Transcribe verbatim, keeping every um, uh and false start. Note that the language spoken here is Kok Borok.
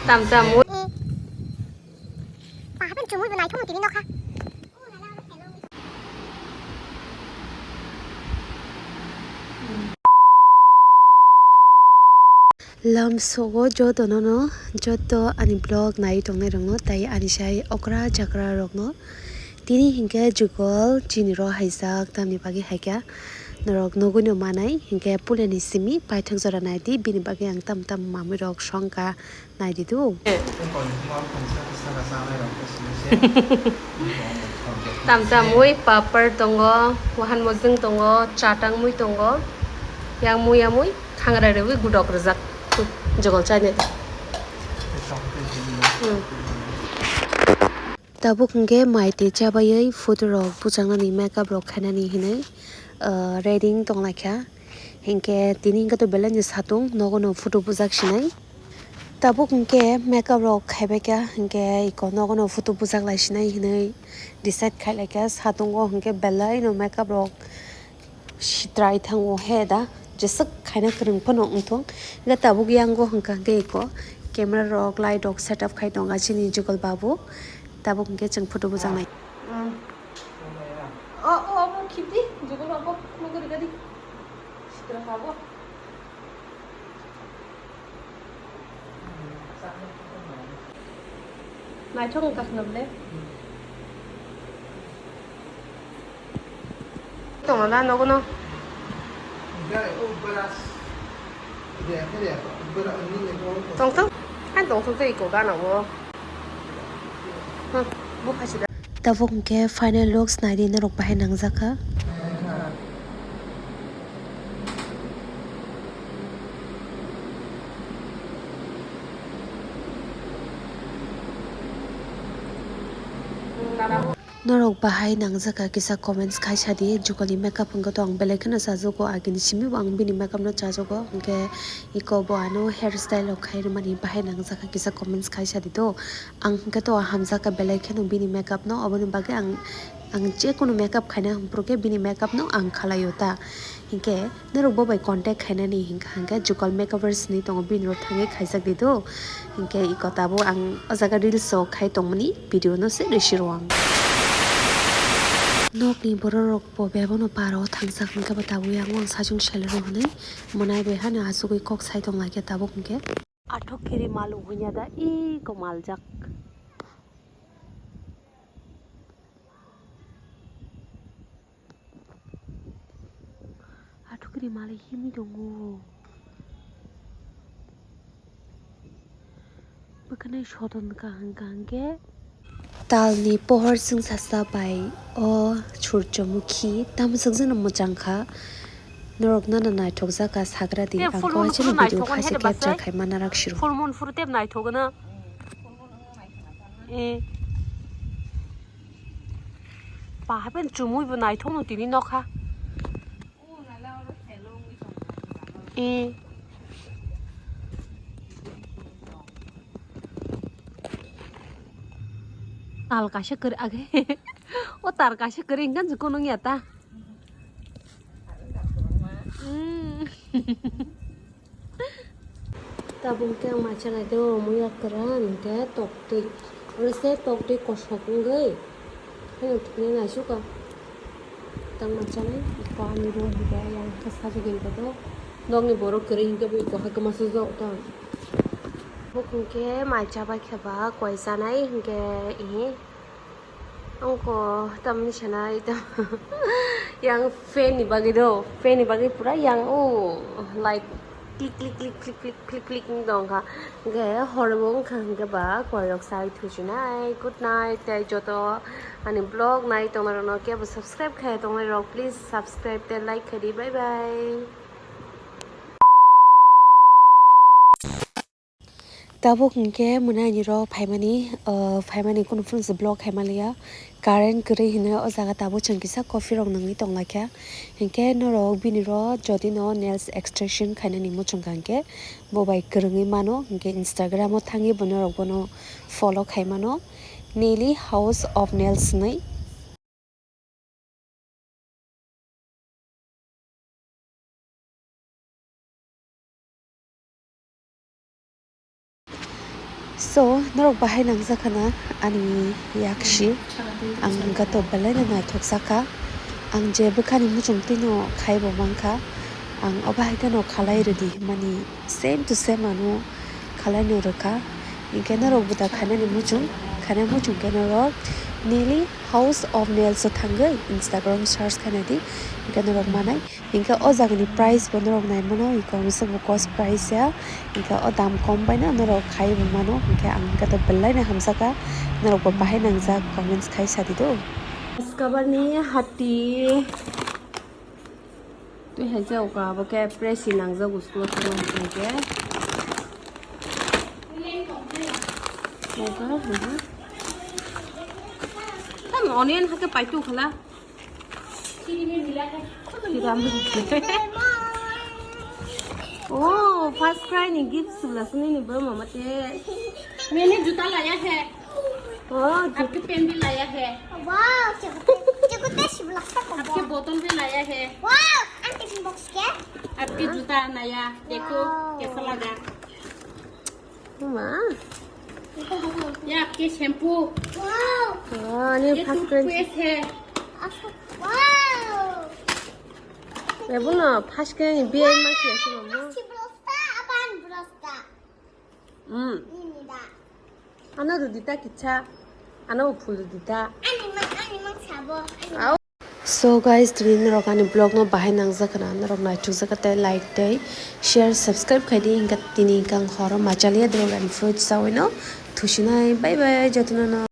Tam tam. Pahapan chumui bo naithok tini nokha. Lamsogo jotonono, joto ani vlog nai tongnai rokno, tai ani sai okra chakra rokno. Tini hinkhe jukol chini ro haijak, tamni bagwi haikha norok nugwino manai, hinkhe puleni simi paithak jora naidi, bini bagwi ang tam tam mamwi rok songkha. Naidi do. Tam tam mui papar tongo, wahan mojang tongo, chatang mui tongo, yang mui amui thangra rewi gudok rijak jogol chainai. Hmm. Tabuk hinkhe mai tei chabaiwi photo rok bujaknani makeup rok khainani hinwi, ah, ready wng tonglaikha. Hinkhe tini hinkhe to belai ni satung nogo no photo bujak sinai. Tabuk hinkhe makeup rok khaibaikha, hinkhe iko nogo no photo bujak lai sinai hinwi decide khailaikha. Satungo hinkhe belai no makeup rok sitrai thango he da, jeswk khaina kwrwng phano wngthung. Hinkhe tabuk yango hwnkha hinkhe iko camera rok, light rok setup khai tonga chini jugol babu. Tabuk hinkhe chwng photo bujaknai. O, o, obo khibdi, jugol obo, nugwi rwgadi. Sitra habo. Naithok wngkha khwna bwle. Tongo na nogo no. Tongthok, hai tongthok tei iko gana o. Hmm, bo khachi da. Tabuk hinkhe final looks naidi norok bahai nangjakha. Norok bahai nangjakha kisa comments khai sadi, jukolni makeup wngkha to ang belai kheno chajago, agini simi bo ang bini makeup no chajago, hinkhe iko bo ano hair style rok khai rwmani bahai nangjakha kisa comments khai sadi do. Ang hinkhe to hamjakha belai kheno bini makeup no, oboni bagwi ang, ang jekunu makeup khaina hwnphru khe bini makeup no ang khalaio ta. Hinkhe norok bo bai contact khainani hinkha hinkhe jukol makeovers hinwi tongo, bini rok thangwi khaijak di do. Hinkhe iko tabuk ang o jaga reels o khai tongmani video no se rwisi rw ang. Nokni borok rok bo bebak no par o thangsak hinkhe bo tabuk yang o ang sajung selero hinwi mwnai bai hano achugwi kok sai tonglaikhe tabuk hinkhe. Athok kiri malu hunya da iko maljak. Athukiri malai himwi tongo. Bwkhwnai soton kaham kaham khe. Talni pohor chwngsasa bai o Surjomukhi tamo chwngsa no mwchang kha. Norok no naithok jak kha sagra di. Ang ko achini video khaisa capture khai mana rak siro. Full moon phuru tep naithok no. Eh. Ba, hapen chumui bo naithok no tini nokha. Eh. Tal kaisa kwrwi age. O tal kaisa kwrwi hwnkhe kunung ya ta. Mm. Tabuk khe ang macha nai tei o muya kwran hwnkhe toktwi. Oro se toktwi kosok wngwi. Haino thwknai naisukha. Tang macha nai iko ani room hwnkhe yang khe sajagwi tongo. Nokni borok kwrwi hwnkhe bo iko hakhe masa jok tang. Bo hwnkhe mai chabai khe ba koi chanai hwnkhe ihi. Ongko tamni sanai tam. Yang fan ni bagwi do, fan ni bagwi pura yang o light click click click click click click click wng tong kha. Hwnkhe hor bo wng kha hwnkhe ba koirok sai thuchinai. Good night tei joto ani vlog nai tongnai rokno kebo subscribe khai tongnai rok please subscribe tei like khai di. Bye bye. Tabuk hinkhe mwnai ani rok phaimani, ah, phaimani kunu phuru se vlog khai manliya. Current kwrwi hinwi o jaga tabuk chwng kisa coffee rok nungwi tonglaikha. Hinkhe norok bini rok jodi no nails extension khainani muchungkha hinkhe bo bai kwrwngwi mano, hinkhe Instagram o thangwi bo norok bono follow khai mano. Nelly House of Nails ni. So, norok bahai nangjakha na ani yaksi. Ang hwnkha to belai no naithok jakha. Ang je bwkhani muchung twino khaibo mankha. Ang o bahai kheno khalai rwdi hwnmani same to same ano khalai no rwkha. Hinkhe norok bo da khainani muchung, khaina muchung khe norok Nelly House of Nails o thangwi Instagram search khainai di. Hinkhe norok manai. Hinkhe o jagani price bo norok nai mano, hinkhe omo se bo cost price ya, hinkhe o dam kom bai no norok khai bo mano, hinkhe ang hinkhe to belai no hamjakha, norok bo bahai nangjak comments khai sa di do. Discover ni hati. Twi hai je oka bo khe press ni nangjak usto tongma hinkhe. Oka, mhm. Tam onion hake paitu khala. O, first cry ni gift sibla sini ni bro mama te. मैंने जूता लाया है। ओ, आपके पेन भी लाया है। वाओ, चकु-, चकु ते sibla sa ko आपके bo। बोतल भी लाया है। वाओ, aunty box के? आपके जूता नया, देखो वाओ। कैसा लगा? Ma. ये आपके शैम्पू। वाओ। Oh, ani ये first cry. टूथपेस्ट है। Wow. Ebo no first cry ni B I ma siya si mamo. Si brosta, aban brosta. Hmm. Ini da. Ano rudita kicha. Ano phul rudita. Ani mang, ani mang sabo. Ani. Au. So guys, tini norok ani vlog no bahai nangjak khna, norok naithok jak tei like tei share, subscribe khai di, hinkhe tini hinkhe ang horo machaliya drug and fruits chawi no thusinai. Bye bye jotono no.